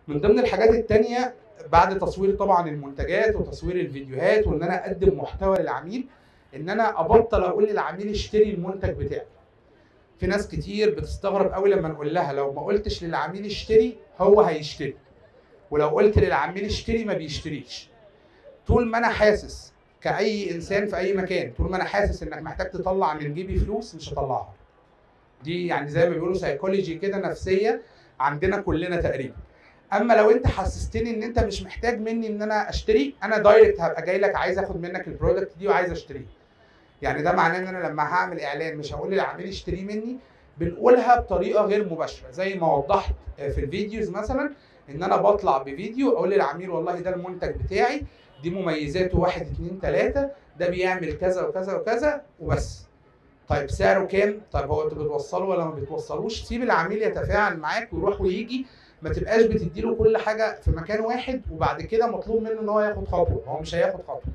من ضمن الحاجات التانية بعد تصوير طبعا المنتجات وتصوير الفيديوهات وان انا اقدم محتوى للعميل، ان انا ابطل اقول للعميل اشتري المنتج بتاعي. في ناس كتير بتستغرب قوي لما نقول لها لو ما قلتش للعميل اشتري هو هيشتري، ولو قلت للعميل اشتري ما بيشتريش. طول ما انا حاسس كأي انسان في اي مكان، طول ما انا حاسس انك محتاج تطلع من جيبي فلوس مش هطلعها. دي يعني زي ما بيقولوا سايكولوجي كده، نفسية عندنا كلنا تقريبا. اما لو انت حسستني ان انت مش محتاج مني ان انا اشتري، انا direct هبقى جاي لك عايز اخد منك ال product دي وعايز اشتريه. يعني ده معناه ان انا لما هعمل اعلان مش هقول للعميل اشتريه مني، بنقولها بطريقة غير مباشرة زي ما وضحت في ال videos مثلا، ان انا بطلع بفيديو اقول للعميل والله ده المنتج بتاعي، دي مميزاته 1 2 3، ده بيعمل كذا وكذا وكذا وبس. طيب سعره كام؟ طيب هو انتوا بتوصلوا ولا ما بتوصلوش؟ سيب العميل يتفاعل معاك ويروح ويجي، ما تبقاش بتديله كل حاجة في مكان واحد وبعد كده مطلوب منه ان هو ياخد خطوة، هو مش هياخد خطوة.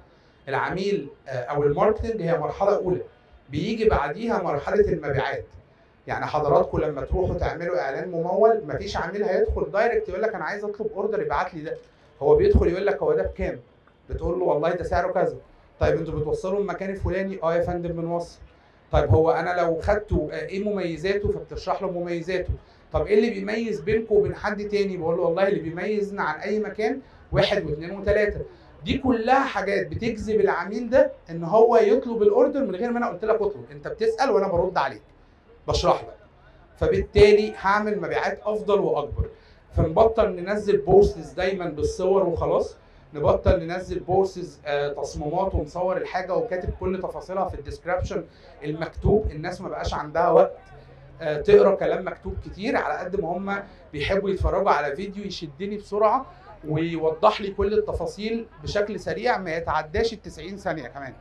العميل او ال marketing هي مرحلة اولى، بيجي بعديها مرحلة المبيعات. يعني حضراتكم لما تروحوا تعملوا اعلان ممول مفيش عميل هيدخل direct يقول لك انا عايز اطلب order ابعت لي ده، هو بيدخل يقول لك هو ده بكام؟ بتقول له والله ده سعره كذا. طيب انتوا بتوصلوا المكان الفلاني؟ اه يا فندم بنوصل. طيب هو انا لو خدته ايه مميزاته؟ فبتشرح له مميزاته. طب ايه اللي بيميز بينكم وبين حد تاني؟ بقول له والله اللي بيميزنا عن اي مكان 1 و2 و3. دي كلها حاجات بتجذب العميل ده ان هو يطلب ال order من غير ما انا قلت لك اطلب، انت بتسال وانا برد عليك بشرح لك. فبالتالي هعمل مبيعات افضل واكبر. فنبطل ننزل posts دايما بالصور وخلاص، نبطل ننزل posts تصميمات ونصور الحاجة وكاتب كل تفاصيلها في ال description المكتوب. الناس ما بقاش عندها وقت تقرا كلام مكتوب كتير، على قد ما هم بيحبوا يتفرجوا على فيديو يشدني بسرعة ويوضح لي كل التفاصيل بشكل سريع ما يتعداش ال 90 ثانية كمان.